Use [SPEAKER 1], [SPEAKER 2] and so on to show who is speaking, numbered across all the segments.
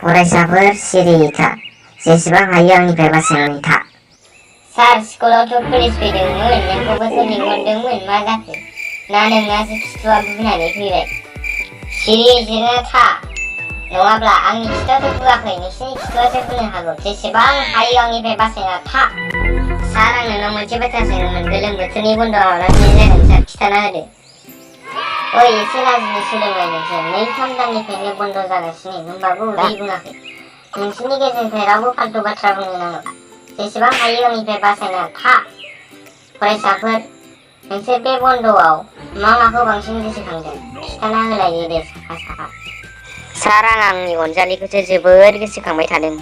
[SPEAKER 1] फरायसाफोर सिरियै था। जेसेबां हायो आंनिफ्राय बासायनानै था।
[SPEAKER 2] सार, स्कुलावथ' पुलिस फैदोंमोन, नोंखौबोसो लिंहरदोंमोन। मा जाखो? ना नोंनासो खिथुआ बुनानै फैबाय? सिरियै जिरायना था, नङाब्ला आंनि खिथुआथ' बुवाखै, नोंसिनि खिथुआसो बुनो हागौ। जेसेबां हायो आंनिफ्राय बासायना था। सार, आं नोंनाव मोनसे बाथ्रा सोंदोंमोन। गोलोम बोथोरनि बन्द'आ माब्लानिफ्राय जागोन सार? खिथाना होदो। ओइ, एसे लाजिनो सोलोंबाय नोंसोर। 2-3 दाननिफ्रायनो बन्द' जागासिनो, होमबाबो उदै बुङाखै। नोंसोरनि गेजेरनिफ्राय रावबो फाल्तु बाथ्रा बुंनो नाङा। जेसेबां हायो आंनिफ्राय बासायना था। फरायसाफोर, नोंसोर बे बन्द'आव माखौ बांसिन गोसोखांदों? खिथाना होलायो दे साफा। सार, आं आंनि अनजालिखौसो जोबोर गोसोखांबाय थादों।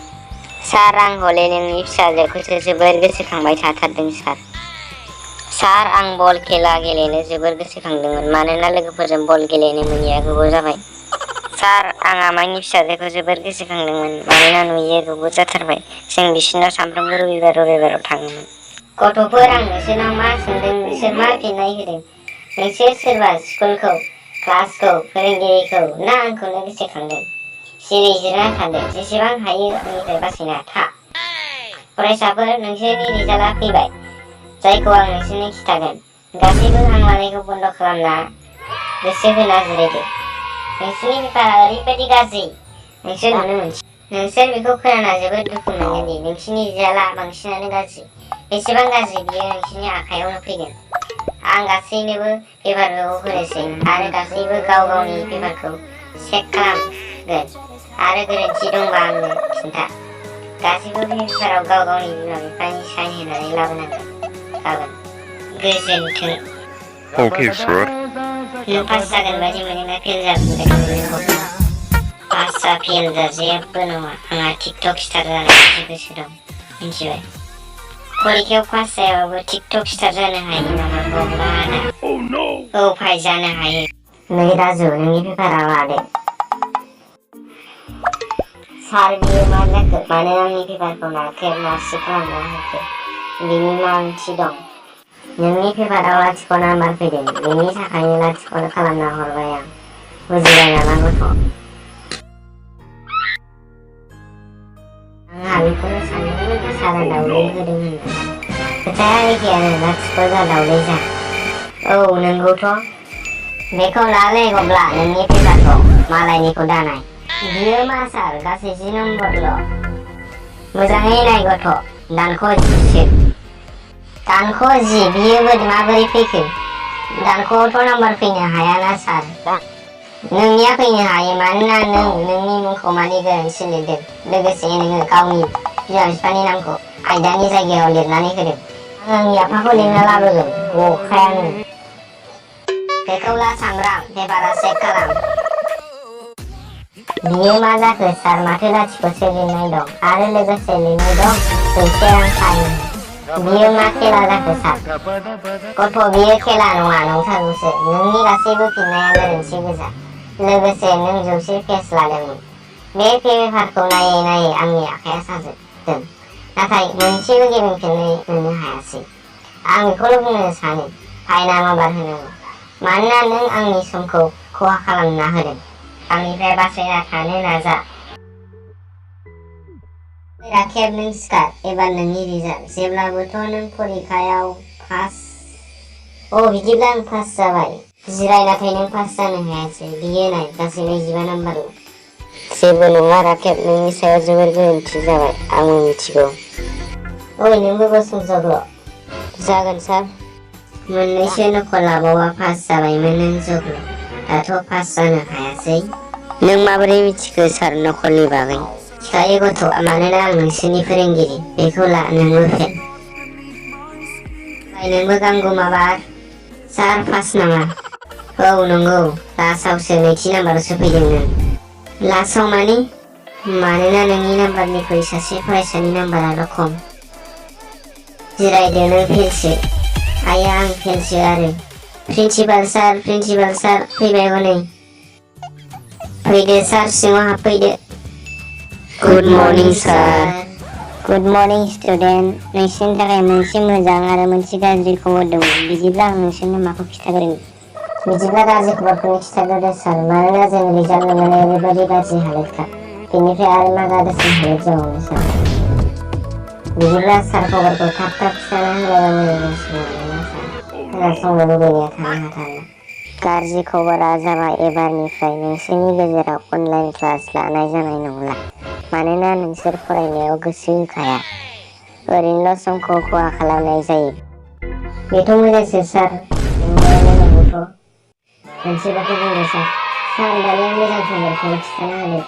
[SPEAKER 2] सार, आं हले नोंनि फिसाजोखौसो जोबोर गोसोखांबाय थाथारदों सार। सार, आं बल खेला गेलेनो जोबोर गोसोखांदोंमोन, मानोना लोगोफोरजों बल गेलेनो मोनैया गोबाव जाबाय। सार, आं आमाइनि फिसाजोखौ जोबोर गोसोखांदोंमोन, मानोना नुयिया गोबाव जाथारबाय। जों बिसिनाव सानफ्रोमबो रबिबाराव थाङोमोन। गथ'फोर, आं नोंसोरनाव मा सोंदों नोंसोर मा फिननाय होदों? नोंसोर सोरबा स्कुलखौ, क्लासखौ, फोरोंगिरिखौ ना आंखौनो गोसोखांदों? सिरि जिरायना थादो। जेसेबां हायो आंनिफ्राय बासायना था। फरायसाफोर, नोंसोरनि रिजाल्टआ फैबाय, जायखौ आं नोंसोरनो खिथागोन। गासैबो हां लानायखौ बन्द' खालामना गोसो होना जिरायदो। नोंसोरनि पेपारआ ओरैबायदि गाज्रि, नोंसोर नुनो मोनसै। नोंसोर बेखौ खोनाना जोबोद दुखु मोनगोन दि नोंसोरनि रिजाल्टआ बांसिनानो गाज्रि। बेसेबां गाज्रि बियो नोंसोरनि आखायावनो फैगोन। आं गासैनोबो पेपारखौ होनोसै आरो गासैबो गाव गावनि पेपारखौ चेक खालामगोन आरो गोरोन्थि दंबा आंनो खिन्था। गासैबो बे पेपाराव गाव गावनि बिमा-बिफानि साइन होनानै लाबोनांगोन। गाबोन गोजोन्थों।
[SPEAKER 3] Okay, sir.
[SPEAKER 2] नों पास जागोन बायदि मोनोना फेल जागोन बायदि मोनो गथ'आ? पासआ फेल जा जेबो नङा। आंहा टिकटक स्टार जानायनिसो गोसो दं, मिन्थिबाय? फरिखायाव पास जायाबाबो टिकटक स्टार जानो हायो नामा गब्ला आदा? औ भाइ, जानो हायो। नै राजु, नोंनि पेपाराव लादो। सार, बियो मा जाखो? मानो आंनि पेपारखौ नारख्रेब नारसि खालामना होखो? बिनि मा ओंथि दं? नोंनि पेपाराव लाथिख' नाम्बार फैदों, बेनि थाखायनो लाथिख' खालामना हरबाय आं। बुजिबाय नामा गथ'? आंहा बेखौनो सानदोंमोन सारा दावदै होदों होनना। खोथाया एखेयानो, लाथिख' जा दावदै जा। औ, नंगौथ'। बेखौ लालै गब्ला, नोंनि पेपारखौ, मालायनिखौ दानाय। बियो मा सार? गासै 10 नम्बरल'। मोजाङै नाय गथ', दानख' 10सो। दानख' 10? बियो माबोरै फैखो? दानख'आवथ' नाम्बार फैनो हायाना सार। नोंनिया फैनो हायो, मानोना नों नोंनि मुंखौ मानि गोरोन्थि लिरदों। लोगोसे नोङो गावनि बिमा-बिफानि नामखौ आयदानि जायगायाव लिरनानै होदों। आं आंनि आफाखौ लिंना लाबोगोन, गखायानो। बेखौ ला सामब्राम, पेपारा चेक खालाम। बियो मा जाखो सार? माथो लाथिख'सो लिरनाय दं आरो लोगोसे लिरनाय दं 100 रां फाइन। बियो मा खेला जाखो सार? गथ', बियो खेला नङा, नंथारगौसो। नोंनि गासैबो फिननाया गोरोन्थि गोजा। लोगोसे नों 100 पेज लादोंमोन। बे पेपारखौ नायै नायै आंनि आखाइया साजोबदों, नाथाय मोनसेबो गेबें फिननाय मोननो हायासै। आं बेखौल' बुंनो सानो, फाइनआ माबार होनांगौ, मानोना नों आंनि समखौ खहा खालामना होदों। आंनिफ्राय बासायना थानो नाजा। राखेब, नों सिखार। एबार नोंनि रिजाल्ट। जेब्लाबोथ' नों फरिखायाव पास। बिदिब्ला आं पास जाबाय। जिराय, नाथाय नों पास जानो हायासै। बियो नाय, गासै 25 नाम्बारल'। जेबो नङा राखेब, नोंनि सायाव जोबोर गोरोन्थि जाबाय, आंबो मिथिगौ। नोंबो गसं जग्ल'। जागोन सार। मोननैसो नकल लाबावबा पास जाबायमोन नों जग्ल'। दाथ' पास जानो हायासै। नों माबोरै मिथिखो सार नकलनि बागै? खिथायो गथ', मानोना आं नोंसोरनि फोरोंगिरि। बेखौ ला, नोंबो फेल। नोंबो गांगुमाबा सार, पास नामा? औ नंगौ, लासावसो 2थि नाम्बारावसो फैदों नों। लासाव माने? मानोना नोंनि नाम्बारनिख्रुइ सासे फरायसानि नाम्बाराल' खम। जिरायदो, नों फेलसो। आइया, आं फेलसो आरो। प्रिन्सिपाल सार, फैबाय हनै। फैदो सार, सिङाव हाबफैदो। Good morning sir. Good morning student. नोंसोरनि थाखाय मोनसे मोजां आरो मोनसे गाज्रि खबर दं। बिदिब्ला आं नोंसोरनो माखौ खिथाग्रोनो? बिदिब्ला गाज्रि खबरखौनो खिथाग्रोदो सार, मानोना जों रिजाल्ट मोननानै ओरैबायदि गाज्रि हालोदखा।
[SPEAKER 1] बेनिफ्राय आरो मा जादों सोंहरबावनो सार। बिदिब्ला सार खबरखौ थाब थाब खिथाना होलायबा मोजां जासिगोन आरोना सार। खोनासंनो लुबैनाया थानो हाथारला। गाज्रि खबरा जाबाय एबारनिफ्राय नोंसोरनि गेजेराव अनलाइन क्लास लानाय जानाय नंला। मानोना नोंसोर फरायनायाव गोसो होखाया। ओरैनोल' समखौ खहा खालामनाय जायो। बेथ' मोजांसो सार। नंनायालाय नंगौथ'। मोनसे बाथ्रा बुंदों सार। सार दानिया मोजां खबरखौ खिथाना होदो।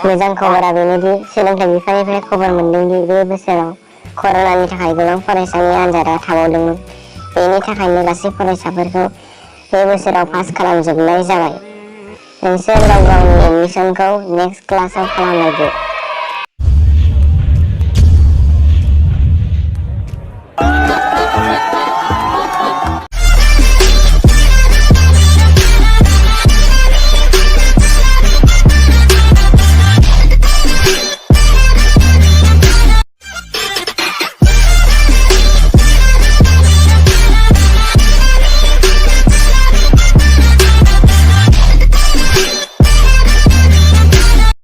[SPEAKER 1] मोजां खबरा बेनोदि सोलोंथाइ बिफाननिफ्राय खबर मोनदोंदि बे बोसोराव कर'नानि थाखाय गोबां फरायसानि आनजादा थाबावदोंमोन। बेनि थाखायनो गासै फरायसाफोरखौ बे बोसोराव पास खालामजोबनाय जाबाय। नोंसोर गाव गावनि एडमिसनखौ नेक्स्ट क्लासाव खालामलायदो।